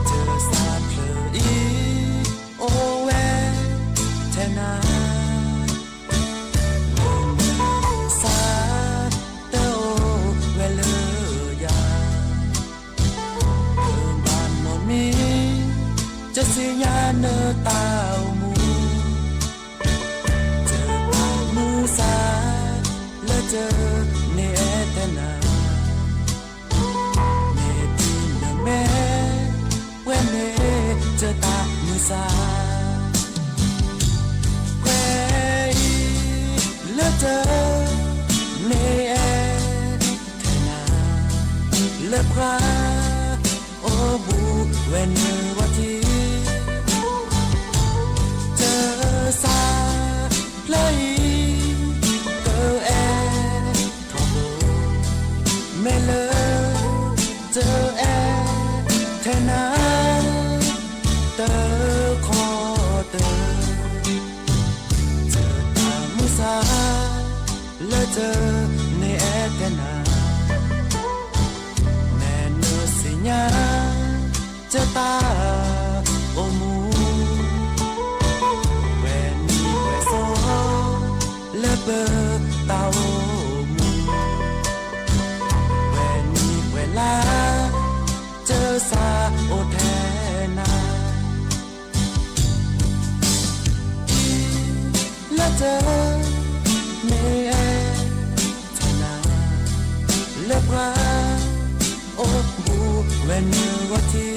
ကစၢ်တဖျၢၣ်အံၤ အိၣ်ဝဲထဲနၤ လၢနုာ်စၢ် တအိၣ်ဝဲလၢယၤ ဘၣ်နီတမံၤ ကစၢ်သ့ၣ်ညါနတၢ်အိၣ်မူ ကစၢ်တၢ်မုာ်စၢ် လၢကစၢ်န့ၣ်အဲၣ်ထဲနၤ မ့ၢ်တုၤနမဲာ် ပှဲၤန့ၣ်ကစၢ်တၢ်မုာ်စၢ် ပှဲၤအံၤ လၢကစၢ်န့ၣ်အဲၣ်ထဲနၤ လၢပှၤ အိၣ်ဘူးဝဲနုာ်ဝဲထံ ကစၢ်တဖျၢၣ်အံၤ ကအဲၣ်ထီၣ်ဘိ မ့ၢ်လၢ ကအဲၣ်ထဲနၤ တခီတၢၤ ကစၢ်တၢ်မုာ်စၢ် လၢကစၢ်န့ၣ်အဲၣ်ထဲနၤ နဲနုာ်သ့ၣ်ညါ ကစၢ်တၢ်အိၣ်မူ ပှဲၤနံၤပှဲၤသီ လၢပတၢ်အိၣ်မူ ပှဲၤနံၤပှဲၤလါ ကစၢ်အိၣ်ထဲနၤ လၢကစၢ်န့ၣ်အဲၣ်ထဲနၤ လၢပှၤ အိၣ်ဘူးဝဲနုာ်ဝဲထံ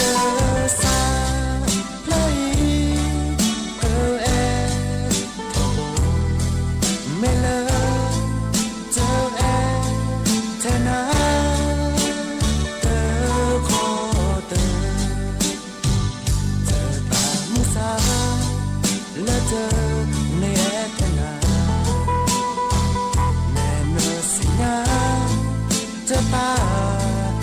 ကစၢ်တဖျၢၣ်အံၤ ကအဲၣ်ထီၣ်ဘိ မ့ၢ်လၢ ကစၢ်အဲၣ်ထဲနၤ တခီတၢၤ ကစၢ်တၢ်မုာ်စၢ် လၢကစၢ်န့ၣ်အဲၣ်ထဲနၤ နဲနုာ်သ့ၣ်ညါ ကစၢ်တၢ်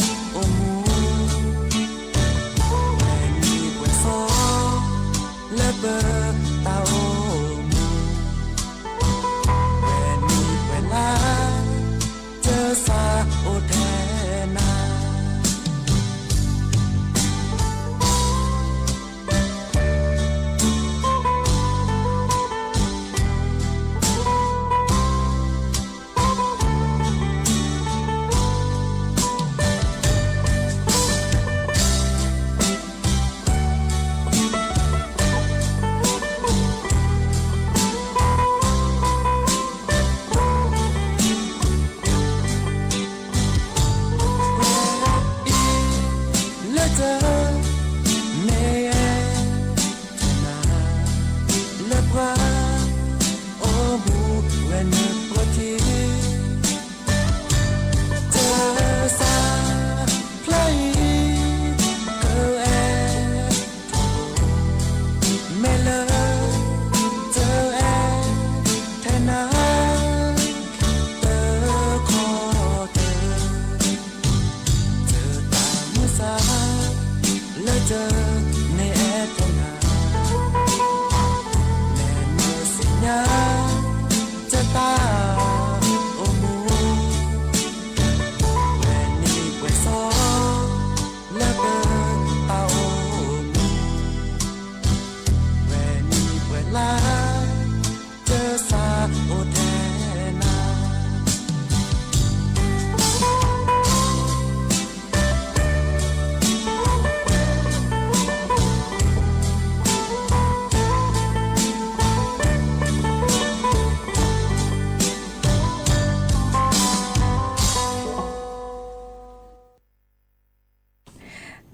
တၢ်စၢ်အိၣ်ထဲနၤ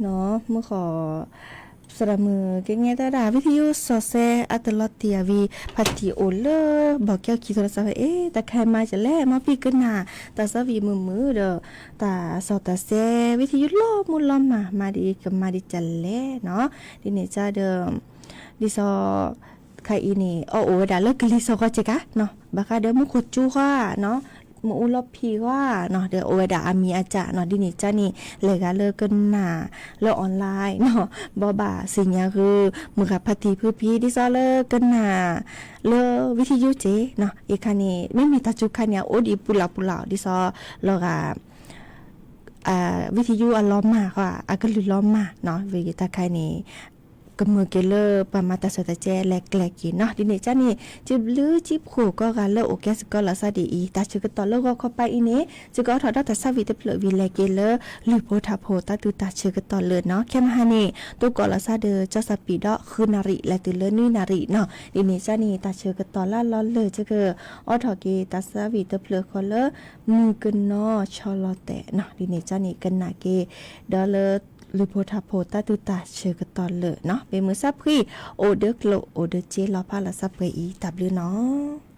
နီၢ် မုၢ်ဃီ စီၤဒၤမုၣ်ကငဲတၢ်ဒၣ် ဝံသယုစီၤစဲအတလီၤတံၢ်အဝံၤ ဖါတံၢ်အိၣ်လၢဘီၣ်ကဲခံသိလၢစီၤဖဲ အ့ တၢ်ခါမၤကလဲၣ် မ်ပံၢ်ကနၣ် တၢ်စီဝံၤမုာ်မုာ်ဒီး တၢ်စီၣ်တၢ်စဲ ဝံသယုလီၤမုၢ်လီၤမၢ် မၤဒ်အံၤကမၤဒ်ကလဲၣ်နီၤ ဒ်န့ၣ်ကဒီး ဒ်သိး ခါအံၤန့ၣ် အီၣ်အိၣ်ဝဲဒၣ်လၢကလံၤစိးဃီက့ၤကါနီၤ ဘၣ်ဃးဒီးမူခိၣ်ကၠူဃီနီၤ မ့ၣ်အူလီၤဖံးဃီနီၤ ဒီးအိၣ်ဝဲဒၣ်အမံၤအကၢ်နီၤ ဒ်န့ၣ်ကန့ၣ် လဲၤဂၤလၢကနၣ်လၢ online နီၤ ဘီဘၣ်သ့ၣ်ညါဃုာ် မုၢ်ဂၤဖါတံၢ်ဖုဖံ ဒ်သိးလၢကနၣ်လၢဝံသယုက့ၤနီၤ အံၤခါန့ၣ် မ့မ့ၢ်တၢ်စူၤခါန့ၣ် အအိၣ်ဒံးပူၤလီၤပူၤလီၤ ဒ်သိးလီၤဂာ် ဝံသယုအလီၤမၢ်ဃီ အကလုၢ်လီၤမၢ်နီၤ ဝံၤတၢ်ခါန့ၣ် ကမၢက့ၤလၢပှၤမၤတၢ်စီၣ်တၢ်စဲလဲၤကျဲၤက့ၤနီၤ ဒ်န့ၣ်ကန့ၣ် စံးဘျုးစံးဖှိၣ်ကိးဂၤလၢအိၣ်ကဲစ့ၢ်ကီးလီၤဆီဒ်အံၤ တၢ်ဆၢကတီၢ်လၢဂီၤခီပၤအံၤန့ၣ် စ့ၢ်ကီးအိးထီၣ်ဒီးတၢ်ဆါဝံၤတဖျၢၣ်ဝံၤလဲၤက့ၤလၢ လုၢ်ဖိထါဖိတၢ်သူၣ်တၢ်ဆၢကတီၢ်လၢာ်နီၤ ခဲမဟါန့ၣ် တိကိးလီၤဆီဒီး ကၠီစီၤပံးဒီး ဃုနၣ်ရံၣ်လဲၤတုၤလၢနွံနၣ်ရံၣ်နီၤ ဒ်န့ၣ်ကန့ၣ် တၢ်ဆၢကတီၢ်လၢလီၤလၢာ်စ့ၢ်ကီး အိးထီၣ်က့ၤတၢ်ဆါဝံၤတဖျၢၣ်ဃီလၢ မုၢ်ကနီၤဆီလီၤတဲာ်နီၤ ဒ်န့ၣ်ကန့ၣ် ကနၣ်က့ၤ ဒီးလၢ လုၢ်ဖိထါဖိတၢ်သူၣ်တၢ်ဆၢကတီၢ်လၢာ်နီၤ မ့ၢ်မုၢ်ဆါဖှံ အိၣ်ဒၢကျိၤအိၣ်ဒၢစ့လီၤဖးလီၤဆၢပှဲၤအံၤ တၢ်ဘျုးနီၤ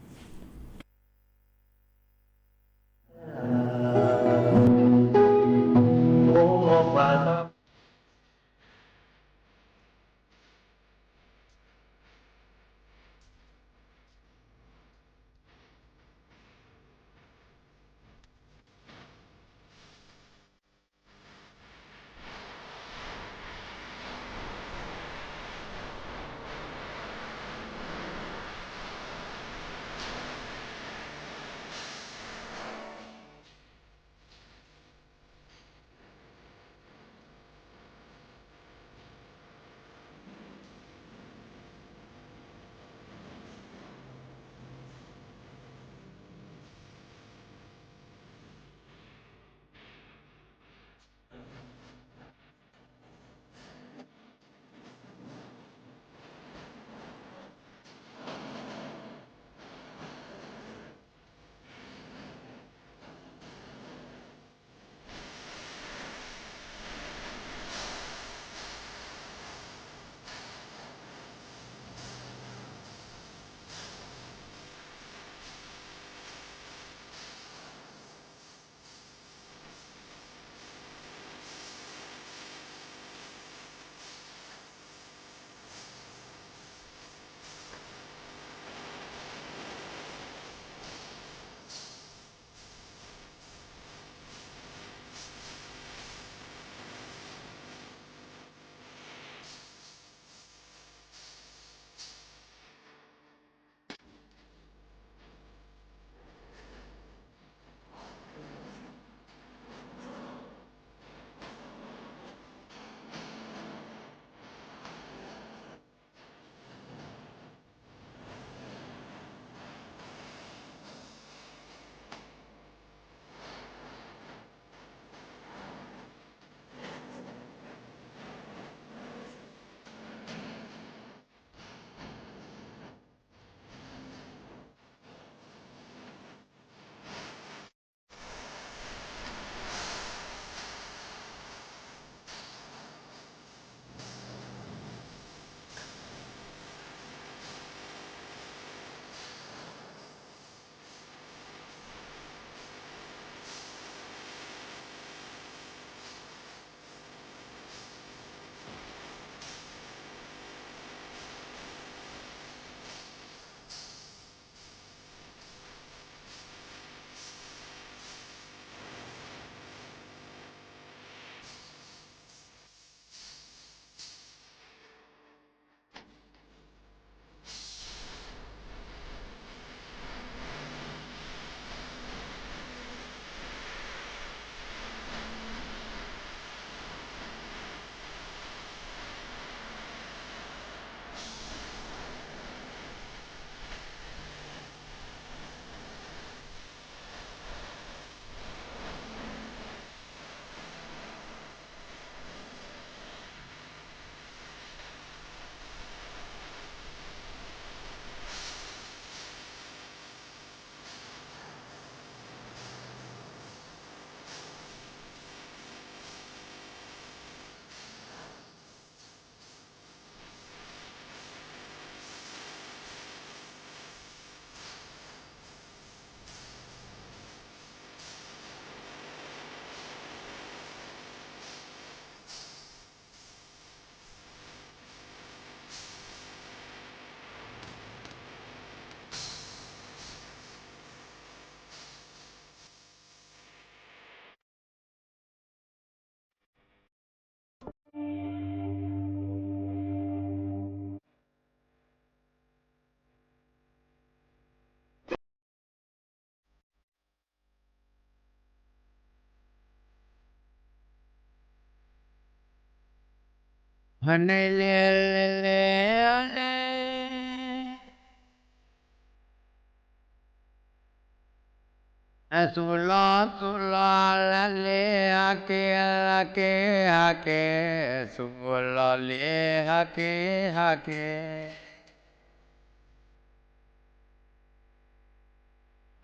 ဟန့ၣ်လဲၤလဲၤလဲၤလဲၤ အသူၣ်လီၤသူၣ်လီၤလၢလ့ဟးက့ၤဟးက့ၤဟးက့ၤ, သူၣ်လီၤလ့ဟးက့ၤဟးက့ၤ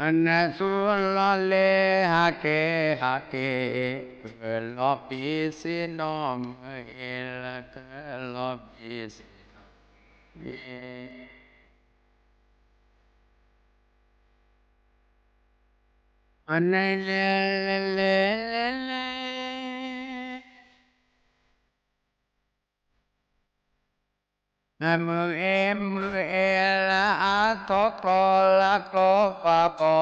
အနသူၣ်လီၤလ့ဟးက့ၤဟးက့ၤ, ကလီၤပံစ့နီၣ်မုၢ်အ့လၢကလီၤပံစ့နီၣ်မုၢ်အ့ အန့ၣ်လဲၤလဲၤလဲၤလဲၤလဲၤ အမုၢ်အ့မုၢ်အ့လၢအါထီၣ်ကျီလၢကျီဘၣ်ဘီ,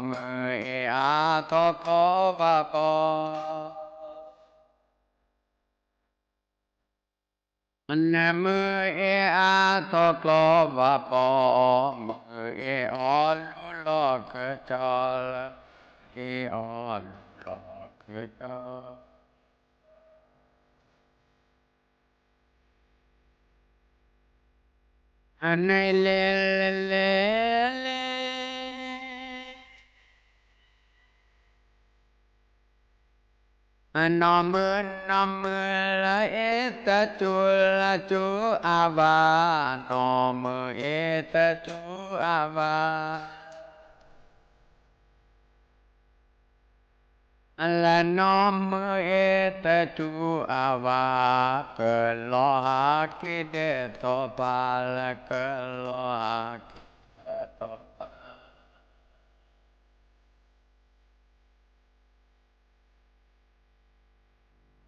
မုၢ်အ့အါထီၣ်ကျီဘၣ်ဘီ နမုၢ်အ့အါထီၣ်ကျီဘၣ်ဘီ, မုၢ်အ့အီၣ်လူလီၤကစီၤလၢ, အ့အီၣ်လူလီၤကစီၤ အန့ၣ်လဲၤလဲၤလဲၤ အနီၢ်မုၢ်နီၢ်မုၢ်လၢအ့တစူၤလၢစူၤအါဘၣ်, နီၢ်မုၢ်အ့တစူၤအါဘၣ် လၢနီၢ်မုၢ်အ့တစူၤအါဘၣ်, ကလီၤဟးက့ၤဒဲးထီၣ်ပၢ်လၢကလီၤဟးက့ၤဒဲးထီၣ်ပၢ်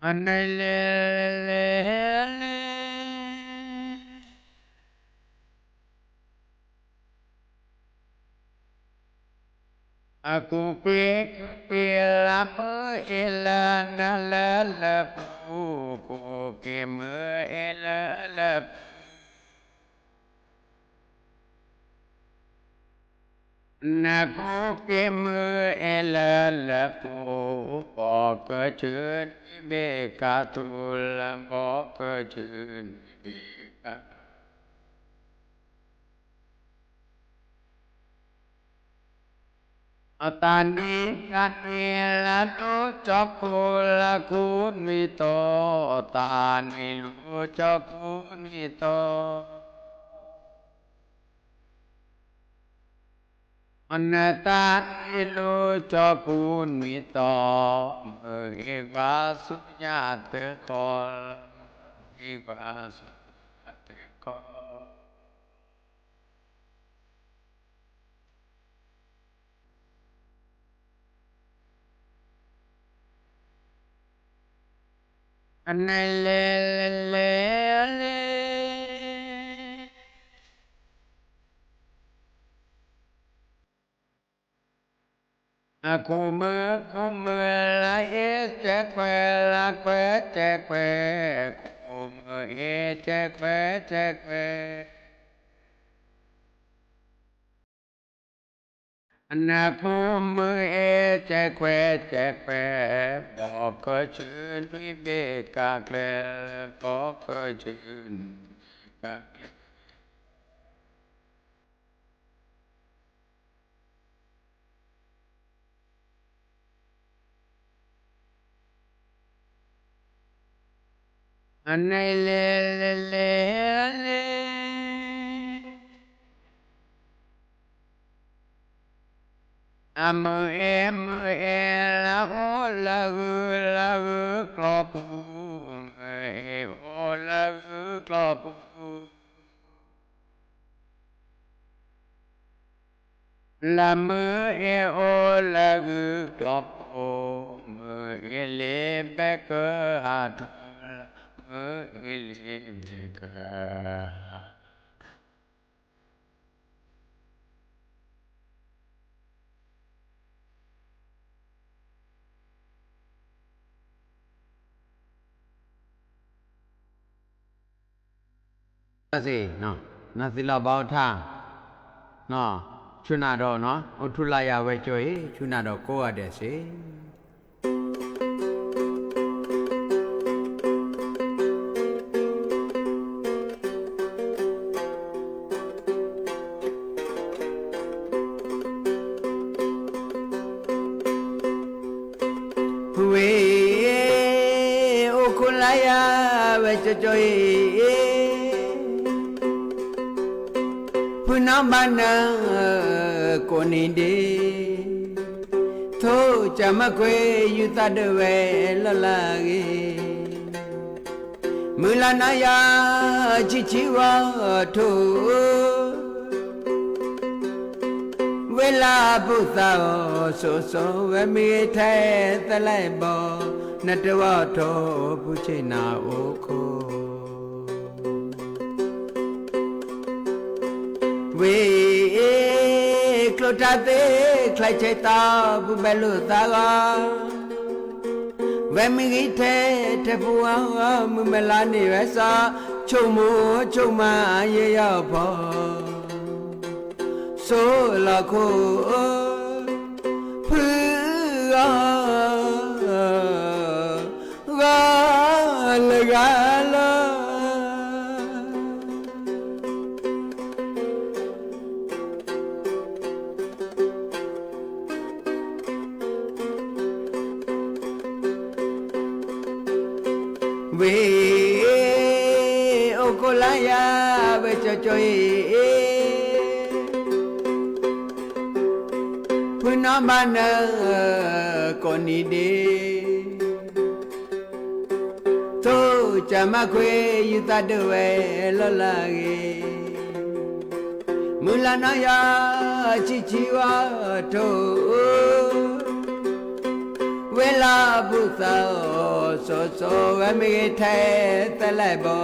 အန့ၣ်လဲၤလဲၤလဲၤ အကူးက့ၤကူးက့ၤလၢမုၢ်အ့လၢနၤလၢလၢပူၤ, ကူးက့ၤမုၢ်အ့လၢလၢပူၤ နကူးက့ၤမုၢ်အ့လၢလၢပူၤ, ဘီကဆူနွံဘ့ၣ်ကးထူလၢ ဘီကဆူနွံဘ့ၣ်ကးထူ အတၢ်နွံတၢ်နွံလၢလူကၠီကူလၢကူနွံတီၤ, တၢ်နွံလူကၠီကူနွံတီၤ နတၢ်နွံလူကၠီကူနွံတီၤ, မုၢ်အ့ကွၢ်ဆူညါတခီ, မုၢ်အ့ကွၢ်ဆူညါတခီ အန့ၣ်လဲၤလဲၤလဲၤလဲၤ အကူးမုၢ်ကူးမုၢ်လၢအ့စဲးကွဲးလၢကွဲးစဲးကွဲး, ကူးမုၢ်အ့စဲးကွဲးစဲးကွဲး နကူးမုၢ်အ့စဲးကွဲးစဲးကွဲး, ဘီကဆူနွံဘ့ၣ်ကးကျဲ, ဘီကဆူနွံဘ့ၣ်ကးကျဲ အန့ၣ်လဲၤလဲၤလဲၤလဲၤ အမုၢ်အ့မုၢ်အ့လၢအိၣ်လၢဂုၢ်လၢဂုၢ်ကျီပူၤ, မုၢ်အ့အိၣ်လၢဂုၢ်ကျီပူၤ လၢမုၢ်အ့အိၣ်လၢဂုၢ်ကျီပူၤ, မုၢ်အ့လ့ဘဲကဟးထီၣ်လၢ, မုၢ်အ့လ့ဘဲကဟးထီၣ် သ့, နသ့လီၤဘၣ်အိၣ်ထါ, ဆူနၤဒီး အိၣ်ထူလၢ်ယၤဝဲကၠိအံၤ ဆူနၤဒီးကိးဂၤဒဲးသ့. ယၤဝဲကၠီကၠီအံၤ, ဖုနီၢ်ဘၣ်နၢကိးနံၤဒ့, ထိၣ်ကမၣ်ခွ့ယူၤသးဒၢးဝဲလီၢ်လၢအဂ့ၤ, မုၢ်လၢ်နီၢ်ယၤဆံးဆံးဝီထိၣ် ဝ့ၢ်လၢအပူၤသးအီၤစိၤစိၤ ဝဲမ့ၢ်ဂ့ၤထဲသၢလဲၣ်ဘီ, နတဝီထိၣ်ဖုဆ့ၣ်နၤအိၣ်ခိၣ်, ဝ့ၢ်အ့ၣ်ကျိတၢ်သ့ၣ် ချဲးဆဲးတီပူၤဘဲလိာ်သးဂီၤ, ဝဲမ့ၢ်ဂ့ၤထဲထဲပူၤအီၤ မုၢ်မလါန့ၢ်ဝဲစီၤ, ဆိကမိၣ်ဆိကမးယဲယီၤဖီ, စိလီၤခိၣ် ဖုဂီၤ ဂီၤလၢဂၤလၢ ဝ့ၢ်အ့ၣ်အိၣ်ခိးလၢယၤ ဝဲကၠီကၠီအံၤ, ဖုနီၢ်ဘၣ်နၢကိးနံၤဒ့, ထိၣ်ကမၣ်ခွ့ယူၤသးဒၢးဝဲလီၢ်လၢအဂ့ၤ, မုၢ်လၢ်နီၢ်ယၤဆံးဆံးဝီထိၣ် ဝ့ၢ်လၢအပူၤသးအီၤစိၤစိၤ ဝဲမ့ၢ်ဂ့ၤထဲသၢလဲၣ်ဘီ,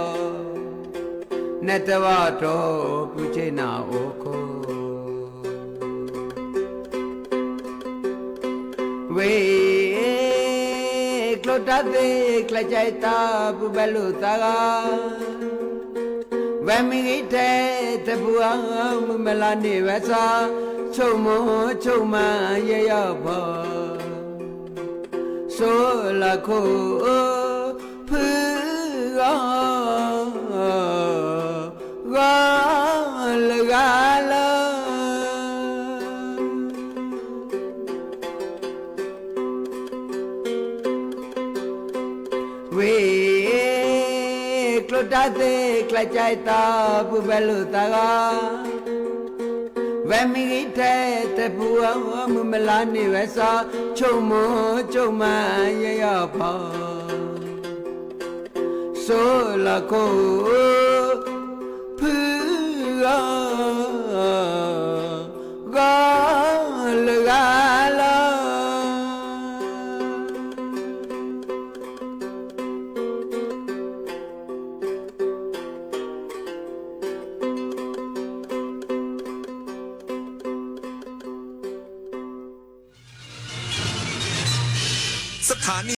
နတဝီထိၣ်ဖုဆ့ၣ်နၤအိၣ်ခိၣ်, ဝ့ၢ်အ့ၣ်ကျိတၢ်သ့ၣ် ချဲးဆဲးတီပူၤဘဲလိာ်သးဂီၤ, ဝဲမ့ၢ်ဂ့ၤထဲထဲပူၤအီၤ မုၢ်မလါန့ၢ်ဝဲစီၤ, ဆိကမိၣ်ဆိကမးယဲယီၤဖီ, စိလီၤခိၣ် ဖုဂီၤ ဂီၤလၢဂၤလၢ ဝ့ၢ်အ့ၣ်ကျိတၢ်သ့ၣ် ချဲးဆဲးတီပူၤဘဲလိာ်သးဂီၤ, ဝဲမ့ၢ်ဂ့ၤထဲထဲပူၤအီၤ မုၢ်မလါန့ၢ်ဝဲစီၤ, ဆိကမိၣ်ဆိကမးယဲယီၤဖီ, စိလီၤခိၣ် ဖုဂီၤ ဂီၤလၢဂၤလၢ สถานี